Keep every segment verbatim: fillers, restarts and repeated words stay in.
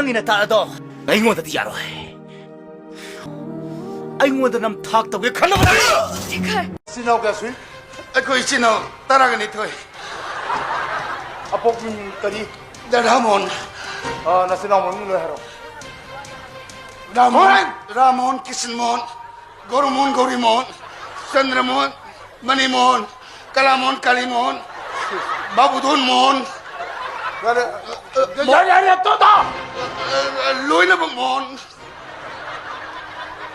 ꯅꯪꯒꯤ ꯅꯇꯥꯗꯣ ꯑꯩꯉꯣꯟꯗꯗꯤ ꯌꯥꯔꯣꯏ꯫ ꯑꯩꯉꯣꯟꯗ ꯅꯝꯊꯥꯛ ꯇꯧꯒꯦ ꯈꯜꯂꯕ ꯅꯪ? ꯏꯆꯤꯟ ꯏꯅꯥꯎ ꯀꯌꯥ ꯁꯨꯏ? ꯑꯩꯈꯣꯏ ꯏꯆꯤꯟ ꯏꯅꯥꯎ ꯇꯔꯥꯒ ꯅꯤꯊꯣꯏ꯫ ꯑꯄꯣꯛꯄ ꯃꯤꯡ ꯀꯔꯤ? ꯔꯥꯙꯥꯃꯣꯍꯟ꯫ ꯑꯥ, ꯅꯆꯤꯟ ꯏꯅꯥꯎ ꯃꯃꯤꯡ ꯂꯣꯏ ꯍꯥꯏꯔꯣ꯫ ꯔꯥꯃꯣꯍꯟ, ꯍꯣꯏ! ꯔꯥꯃꯣꯍꯟ, ꯀ꯭ꯔꯤꯁꯟ ꯃꯣꯍꯟ, ꯒꯧꯔꯃꯣꯍꯟ, ꯒꯧꯔꯤꯃꯣꯍꯟ, ꯆꯟꯗ꯭ꯔꯃꯣꯍꯟ, ꯃꯅꯤꯃꯣꯍꯟ, ꯀꯂꯥꯃꯣꯍꯟ, ꯀꯥꯂꯤꯃꯣꯍꯟ, ꯕꯥꯕꯨꯙꯟ ꯃꯣꯍꯟ꯫ ꯌꯥꯔꯦ, ꯌꯥꯔꯦ, ꯌꯥꯔꯦ, ꯇꯣꯛꯑꯣ, ꯇꯣꯛꯑꯣ! ꯂꯣꯏꯅꯃꯛ ꯃꯣꯍꯟ꯫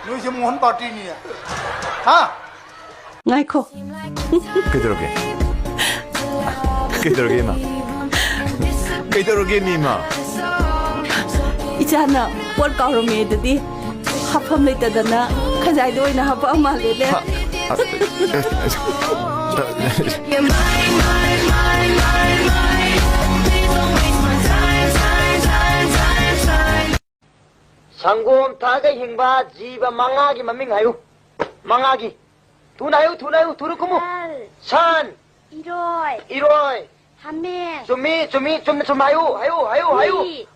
ꯅꯣꯏꯁꯦ ꯃꯣꯍꯟ ꯄꯥꯔꯇꯤꯅꯤꯅꯦ꯫ ꯍꯥ? ꯉꯥꯏꯈꯣ꯫ ꯀꯩꯗꯧꯔꯒꯦ? ꯀꯩꯗꯧꯔꯒꯦ, ꯏꯃꯥ? ꯀꯩꯗꯧꯔꯒꯦ, ꯃꯤ ꯏꯃꯥ? ꯏꯆꯥꯅ ꯄꯣꯠ ꯀꯥꯎꯔꯝꯃꯦ ꯑꯗꯨꯗꯤ ꯍꯥꯞꯐꯝ ꯂꯩꯇꯗꯅ ꯈꯖꯥꯏꯗ ꯑꯣꯏꯅ ꯍꯥꯞꯄꯛꯑ ꯃꯥꯜꯂꯦꯅꯦ꯫ ꯍꯥ? ꯁꯪꯒꯣꯝ ꯊꯛꯑꯒ ꯍꯤꯡꯕ ꯖꯤꯕ ꯃꯉꯥꯒꯤ ꯃꯃꯤꯡ ꯍꯥꯏꯌꯨ꯫ ꯃꯉꯥꯒꯤ꯫ ꯊꯨꯅ ꯍꯥꯏꯌꯨ, ꯊꯨꯅ ꯍꯥꯏꯌꯨ, ꯊꯨꯅ ꯈꯨꯝꯃꯨ꯫ ꯁꯟ꯫ ꯁꯟ꯫ ꯏꯔꯣꯏ꯫ ꯏꯔꯣꯏ꯫ ꯍꯥꯃꯦꯡ꯫ ꯆꯨꯝꯃꯤ, ꯆꯨꯝꯃꯤ, ꯆꯨꯝꯅ ꯁꯨꯝ ꯍꯥꯏꯌꯨ, ꯍꯥꯏꯌꯨ, ꯍꯥꯏꯌꯨ, ꯍꯥꯌꯨ꯫ ꯍꯨꯏ꯫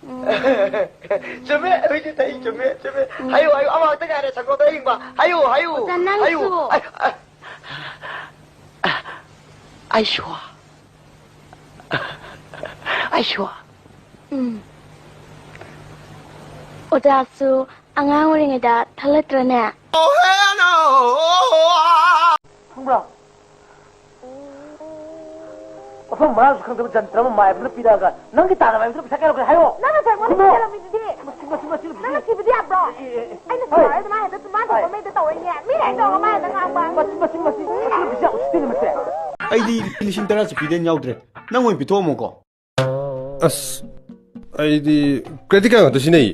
ꯎꯝ꯫ ꯆꯨꯝꯃꯦ, ꯍꯨꯏꯗꯤ ꯊꯛꯏ, ꯆꯨꯝꯃꯦ, ꯆꯨꯝꯃꯦ꯫ ꯎꯝ꯫ ꯍꯥꯏꯌꯨ, ꯍꯥꯏꯌꯨ, ꯑꯃꯈꯛꯇ ꯉꯥꯏꯔꯦ, ꯁꯪꯒꯣꯝꯗ ꯍꯤꯡꯕ꯫ ꯍꯥꯏꯌꯨ, ꯍꯥꯏꯌꯨ, ꯑꯣꯖꯥ, ꯅꯪꯁꯨ꯫ ꯍꯥꯏꯌꯨ꯫ ꯑꯩ, ꯑ, ꯑꯩꯁꯨ꯫ ꯑꯩꯁꯨ꯫ ꯎꯝ꯫ ꯑꯣꯖꯥꯁꯨ ꯑꯉꯥꯡ ꯑꯣꯏꯔꯤꯉꯩꯗ ꯊꯥꯒꯠꯂꯛꯇ꯭ꯔꯅꯦ? ꯈꯪꯕ꯭ꯔꯥ? ꯃꯐꯝ ꯃꯔꯥꯡꯁꯨ ꯈꯪꯗꯕ ꯖꯟꯇ꯭ꯔ ꯑꯃ ꯃꯥꯏꯕꯗꯨꯅ ꯄꯤꯔꯛꯑꯒ ꯅꯪꯒꯤ ꯇꯥꯟꯅꯕ ꯍꯥꯏꯕꯗꯨꯅ ꯄꯩꯁꯥ ꯀꯌꯥ ꯂꯧꯒꯦ ꯍꯥꯏꯌꯣ? ꯅꯪꯅ ꯉꯁꯥꯏ ꯑꯩꯉꯣꯟꯗ ꯈꯨꯝꯃꯣ꯫ ꯊꯤꯖꯤꯜꯂꯝꯃꯤꯗꯨꯗꯤ꯫ ꯃꯁꯤ, ꯃꯁꯤ, ꯃꯁꯤ ꯅꯨꯄꯤꯁꯦ꯫ ꯅꯪꯅ ꯊꯤꯕꯗꯤ ꯌꯥꯕ꯭ꯔꯣ? ꯑꯦ, ꯑꯦ, ꯑꯦ꯫ ꯑꯩꯅ ꯍꯣꯏ꯫ ꯊꯤꯕ ꯍꯥꯏꯔꯗꯤ ꯃꯥꯅ ꯍꯦꯛꯇ ꯃꯥꯅ ꯍꯣꯏ꯫ ꯊꯣꯛꯄ ꯑꯃ ꯍꯦꯛꯇ ꯇꯧꯔꯛꯏꯅꯦ꯫ ꯃꯤꯅ ꯍꯦꯛ ꯇꯧꯔꯒ ꯃꯥꯅ ꯍꯦꯛꯇ ꯉꯥꯡꯕ꯫ ꯃꯁꯤ, ꯃꯁꯤ, ꯃꯁꯤ, ꯃꯁꯤ ꯅꯨꯄꯤꯁꯦ ꯌꯥꯝ ꯎꯁꯤꯠꯇꯦꯅꯦ ꯃꯁꯦ꯫ ꯑꯩꯗꯤ ꯂꯤꯁꯤꯡ ꯇꯔꯥ ꯆꯠꯄꯤꯗꯩ ꯍꯦꯟꯅ ꯌꯥꯎꯗ꯭ꯔꯦ꯫ ꯅꯪ ꯑꯣꯏꯅ ꯄꯤꯊꯣꯛꯑꯝꯃꯣꯀꯣ꯫ ꯑꯁ, ꯑꯩꯗꯤ credit card ꯉꯥꯛꯇ ꯁꯤꯖꯤꯟꯅꯩ꯫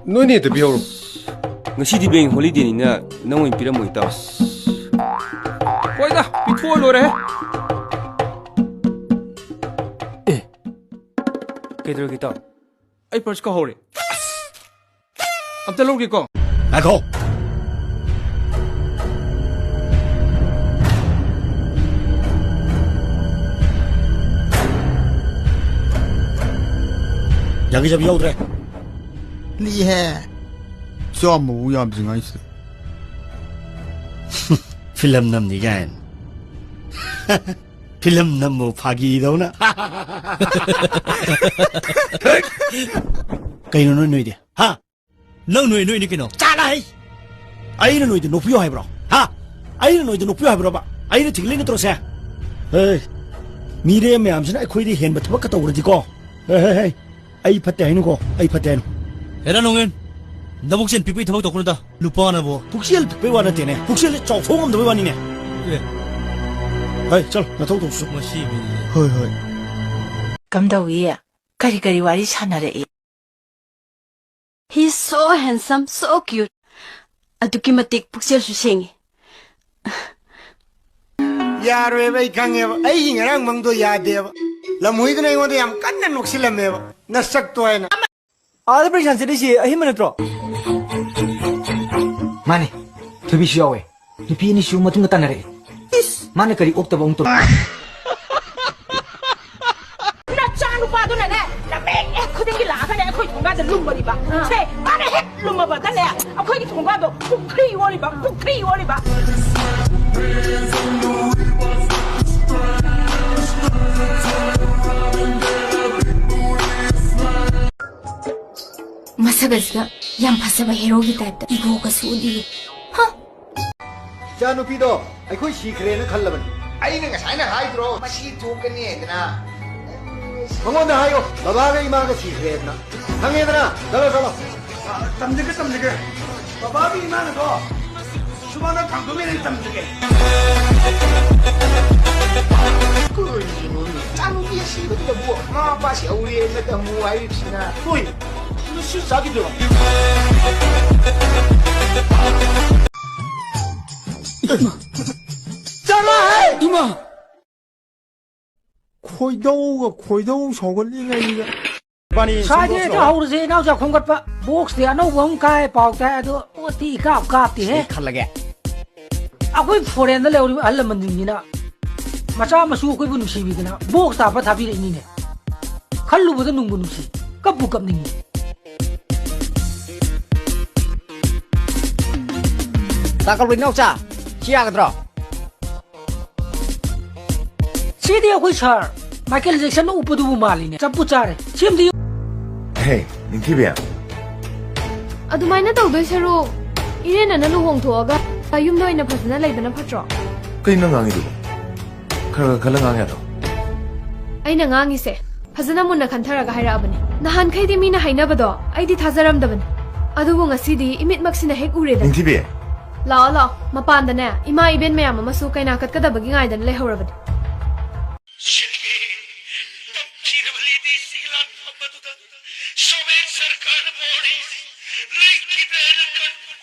ꯅꯣꯏꯅ ꯍꯦꯛꯇ ꯄꯤꯍꯧꯔꯣ꯫ ꯉꯁꯤꯗꯤ bank holidayꯅꯤꯅ ꯅꯪ ꯑꯣꯏꯅ ꯄꯤꯔꯝꯃꯣ, ꯏꯇꯥꯎ꯫ ꯍꯣꯏꯗ, ꯄꯤꯊꯣꯛꯑ ꯂꯣꯏꯔꯦꯍꯦ꯫ ꯑꯦ, ꯀꯩꯗꯧꯔꯒꯦ, ꯏꯇꯥꯎ? ꯑꯩ purse ꯀꯥꯎꯍꯧꯔꯦ꯫ ꯑꯝꯇ ꯂꯧꯒꯦꯀꯣ꯫ ꯉꯥꯏꯈꯣ꯫ ꯌꯥꯒꯤ ꯆꯥꯕꯤ ꯌꯥꯎꯗ꯭ꯔꯦ꯫ ꯂꯤꯍꯦ꯫ ꯆꯥꯝꯃꯕꯨ ꯌꯥꯝꯗ꯭ꯔꯤꯉꯥꯏꯁꯤꯗ꯫ ꯐꯤꯂꯝ ꯅꯝꯅꯤ ꯀꯥꯏꯅ꯫ ꯐꯤꯂꯝ ꯅꯝꯃꯣ ꯐꯥꯒꯤꯗꯧꯅ꯫ ꯀꯩꯅꯣ ꯅꯣꯏ ꯅꯣꯏꯗꯤ? ꯍꯥ? ꯅꯪ ꯅꯣꯏ ꯅꯣꯏꯅꯤ ꯀꯩꯅꯣ? ꯆꯥꯂꯥ ꯍꯩ! ꯑꯩꯅ ꯅꯣꯏꯗ ꯅꯣꯛꯄꯤꯌꯣ ꯍꯥꯏꯕ꯭ꯔꯣ? ꯍꯥ? ꯑꯩꯅ ꯅꯣꯏꯗ ꯅꯣꯛꯄꯤꯌꯣ ꯍꯥꯏꯕ꯭ꯔꯣꯕ? ꯑꯩꯅ ꯊꯤꯡꯂꯤ ꯅꯠꯇ꯭ꯔꯣ ꯁꯦ? ꯍꯦ! ꯃꯤꯔꯦꯝ ꯃꯌꯥꯝꯁꯤꯅ ꯑꯩꯈꯣꯏꯗꯤ ꯍꯦꯟꯕ ꯊꯕꯛꯀ ꯇꯧꯔꯗꯤꯀꯣ꯫ ꯍꯦ, ꯍꯦ, ꯍꯦ! ꯑꯩ ꯐꯠꯇꯦ ꯍꯥꯏꯅꯨꯀꯣ, ꯑꯩ ꯐꯠꯇꯦ ꯍꯥꯏꯅꯨ꯫ ꯍꯦꯔꯥ ꯅꯣꯡꯉꯦꯟ, ꯅꯕꯨꯛꯆꯦꯜ ꯄꯤꯛꯄꯩ ꯊꯕꯛ ꯇꯧꯀꯅꯨꯗ, ꯅꯨꯄꯥꯅꯕꯨ꯫ ꯄꯨꯛꯆꯦꯜ ꯄꯤꯛꯄꯩ ꯋꯥ ꯅꯠꯇꯦꯅꯦ, ꯄꯨꯛꯆꯦꯜꯁꯦ ꯆꯥꯎꯊꯣꯛ ꯉꯝꯗꯕꯩ ꯋꯥꯅꯤꯅꯦ꯫ ꯑꯦ꯫ ꯍꯩ, ꯆꯠꯂꯣ, ꯅꯊꯧ ꯇꯧꯆꯣ꯫ ꯃꯁꯤ ꯃꯤꯁꯦ꯫ ꯍꯣꯏ, ꯍꯣꯏ꯫ ꯀꯝꯗꯧꯏ? ꯀꯔꯤ ꯀꯔꯤ ꯋꯥꯔꯤ ꯁꯥꯟꯅꯔꯛꯏ? He's so handsome, so cute. ꯑꯗꯨꯛꯀꯤ ꯃꯇꯤꯛ ꯄꯨꯛꯆꯦꯜꯁꯨ ꯁꯦꯡꯉꯤ꯫ ꯌꯥꯔꯣꯏꯕ, ꯑꯩ ꯈꯪꯉꯦꯕ꯫ ꯑꯩꯒꯤ ꯉꯔꯥꯡ ꯃꯪꯗꯣ ꯌꯥꯗꯦꯕ꯫ ꯂꯝꯍꯨꯏꯗꯨꯅ ꯑꯩꯉꯣꯟꯗ ꯌꯥꯝ ꯀꯟꯅ ꯅꯣꯛꯁꯤꯜꯂꯝꯃꯦꯕ꯫ ꯅꯁꯛꯇꯣ ꯍꯥꯏꯅ꯫ ꯑꯥꯗ ꯄꯔꯤꯁꯥꯟ ꯆꯠꯂꯤꯁꯤ ꯑꯍꯦꯟꯕ ꯅꯠꯇ꯭ꯔꯣ? ꯃꯥꯅꯦ꯫ ꯊꯣꯏꯕꯤꯁꯨ ꯌꯥꯎꯋꯦ꯫ ꯅꯨꯄꯤ ꯑꯅꯤꯁꯨ ꯃꯇꯨꯡꯗ ꯇꯥꯟꯅꯔꯛꯑꯦ꯫ ꯏꯁ! ꯃꯥꯅ ꯀꯔꯤ ꯑꯣꯛꯇꯕ ꯑꯃꯨꯛ ꯇꯧꯔꯛ-, ꯅꯆꯥꯅꯨꯄꯥꯗꯨꯅꯅꯦ, ꯅꯨꯃꯤꯠ ꯍꯦꯛ ꯈꯨꯗꯤꯡꯒꯤ ꯂꯥꯛꯑꯒꯅꯦ, ꯑꯩꯈꯣꯏ ꯊꯣꯡꯒꯥꯟꯗ ꯂꯨꯝꯕꯅꯤꯕ꯫ ꯑꯥ꯫ ꯁꯦ, ꯃꯥꯅ ꯍꯦꯛ ꯂꯨꯝꯃꯕꯗꯅꯦ, ꯑꯩꯈꯣꯏꯒꯤ ꯊꯣꯡꯒꯥꯟꯗꯣ ꯄꯨꯈ꯭ꯔꯤ ꯑꯣꯜꯂꯤꯕ, ꯄꯨꯈ꯭ꯔꯤ ꯑꯣꯜꯂꯤꯕ꯫ ꯃꯁꯛ ꯑꯁꯤꯒ ꯌꯥꯝ ꯐꯖꯕ ꯍꯦꯔꯣꯒꯤ ꯇꯥꯏꯞꯇ ꯏꯒꯣꯒꯁꯨ ꯎꯠꯂꯤꯌꯦ꯫ ꯍ! ꯏꯆꯥꯅꯨꯄꯤꯗꯣ ꯑꯩꯈꯣꯏ ꯁꯤꯈ꯭ꯔꯦꯅ ꯈꯜꯂꯕꯅꯤ꯫ ꯑꯩꯅ ꯉꯁꯥꯏꯅ ꯍꯥꯏꯗ꯭ꯔꯣ, ꯃꯁꯤ ꯊꯣꯛꯀꯅꯤ ꯍꯥꯏꯗꯅ? ꯃꯉꯣꯟꯗ ꯍꯥꯏꯌꯣ, ꯕꯕꯥꯒ ꯏꯃꯥꯒ ꯁꯤꯈ꯭ꯔꯦꯗꯅ꯫ ꯈꯪꯉꯦꯗꯅ? ꯆꯠꯂꯣ, ꯆꯠꯂꯣ꯫ ꯑ, ꯇꯝꯖꯒꯦ, ꯇꯝꯖꯒꯦ꯫ ꯕꯕꯥꯒꯤ ꯏꯃꯥꯅꯗꯣ ꯁꯨꯃꯥꯡꯗ ꯊꯥꯡꯗꯣꯛꯑꯦꯅ ꯇꯝꯖꯒꯦ꯫ ꯀꯔꯤꯅꯣꯅꯦ? ꯏꯆꯥꯅꯨꯄꯤ ꯑꯁꯤꯕꯗꯨꯗꯕꯨ ꯃꯃꯥ ꯃꯄꯥꯁꯤ ꯍꯧꯔꯦꯅ ꯇꯝꯃꯨ ꯍꯥꯏꯔꯤꯕꯁꯤꯅ꯫ ꯍꯣꯏ, ꯃꯁꯤ ꯆꯥꯈꯤꯗ꯭ꯔꯣ? ꯆꯠꯂꯣꯍꯦ! ꯏꯃꯥ! ꯈꯣꯏꯗꯧꯒ ꯈꯣꯏꯗꯧ ꯁꯥꯎꯒꯠꯂꯤꯉꯩꯗ꯫ ꯁ꯭ꯋꯥꯏꯗ ꯍꯦꯛꯇ ꯍꯧꯔꯁꯦ, ꯏꯅꯥꯎꯆꯥ ꯈꯣꯝꯒꯠꯄ꯫ ꯕꯣꯛꯁꯇꯤ ꯑꯅꯧꯕ ꯑꯃ ꯀꯥꯏ ꯄꯥꯎ ꯇꯥꯏ, ꯑꯗꯣ ꯄꯣꯠꯇꯤ ꯏꯀꯥꯞ ꯀꯥꯞꯇꯦꯍꯦ꯫ ꯁꯤ ꯈꯜꯂꯒꯦ꯫ ꯑꯩꯈꯣꯏ ꯐꯣꯔꯦꯟꯗ ꯂꯩꯍꯧꯔꯤꯕ ꯑꯍꯜ ꯂꯃꯟꯁꯤꯡꯁꯤꯅ ꯃꯆꯥ ꯃꯁꯨ ꯑꯩꯈꯣꯏꯕꯨ ꯅꯨꯡꯁꯤꯕꯤꯗꯅ ꯕꯣꯛꯁꯇ ꯍꯥꯞꯄ ꯊꯥꯕꯤꯔꯛꯏꯅꯤꯅꯦ꯫ ꯈꯜꯂꯨꯕꯗ ꯅꯨꯡꯕꯨ ꯅꯨꯡꯁꯤ꯫ ꯀꯞꯄꯨ ꯀꯞꯅꯤꯡꯉꯤ꯫ ꯇꯥꯡꯀꯛꯂꯣꯏ ꯏꯅꯥꯎꯆꯥ, ꯁꯤ ꯌꯥꯒꯗ꯭ꯔꯣ? ꯁꯤꯗꯤ ꯑꯩꯈꯣꯏ ꯁꯥꯔ ꯃꯥꯏꯀꯦꯜ ꯖꯦꯛꯁꯟꯅ ꯎꯞꯄꯗꯨꯕꯨ ꯃꯥꯜꯂꯤꯅꯦ꯫ ꯆꯞꯄꯨ ꯆꯥꯔꯦ꯫ ꯁꯤꯝꯗꯤ ꯍꯦ, ꯅꯤꯡꯊꯤꯕꯤ꯫ ꯑꯗꯨꯃꯥꯏꯅ ꯇꯧꯗꯣꯏ ꯁꯔꯨꯛ ꯏꯔꯦꯟꯅꯅ ꯂꯨꯍꯣꯡꯊꯣꯛꯑꯒ ꯌꯨꯝꯗ ꯑꯣꯏꯅ ꯐꯖꯅ ꯂꯩꯕꯅ ꯐꯠꯇ꯭ꯔꯣ? ꯀꯩꯅꯣ ꯅꯪ ꯉꯥꯡꯉꯤꯗꯨꯕꯣ? ꯈꯔ ꯈꯔ ꯈꯜꯂ ꯉꯥꯡ ꯌꯥꯗ꯭ꯔꯣ? ꯑꯩꯅ ꯉꯥꯡꯉꯤꯁꯦ ꯐꯖꯅ ꯃꯨꯟꯅ ꯈꯟꯊꯔꯒ ꯍꯥꯏꯔꯛꯑꯕꯅꯤ꯫ ꯅꯍꯥꯟꯈꯩꯗꯤ ꯃꯤꯅ ꯍꯥꯏꯅꯕꯗꯣ ꯑꯩꯗꯤ ꯊꯥꯖꯔꯝꯗꯕꯅꯤ, ꯑꯗꯨꯕꯨ ꯉꯁꯤꯗꯤ ꯏꯃꯤꯠꯃꯛꯁꯤꯅ ꯍꯦꯛ ꯎꯔꯦꯗꯅ꯫ ꯅꯤꯡꯊꯤꯕꯤ꯫ ꯂꯥꯛꯑꯣ, ꯂꯥꯛꯑꯣ, ꯃꯄꯥꯟꯗꯅꯦ ꯏꯃꯥ ꯏꯕꯦꯟ ꯃꯌꯥꯝ ꯑꯃꯁꯨ ꯀꯩꯅꯥ ꯀꯠꯀꯗꯕꯒꯤ ꯉꯥꯏꯗꯅ ꯂꯩꯍꯧꯔꯕꯅꯤ꯫ ꯁꯤꯠꯀꯤ ꯇꯝꯊꯤꯔꯕ ꯂꯤꯗꯤ ꯁꯤꯒꯤ ꯂꯥꯟꯐꯝ ꯑꯗꯨꯗ ꯁꯣꯚꯤꯌꯦꯠ ꯁꯔꯀꯥꯔꯅ ꯕꯣꯔꯤꯁ ꯂꯩꯈꯤꯗ꯭ꯔꯦꯅ ꯀꯟꯕ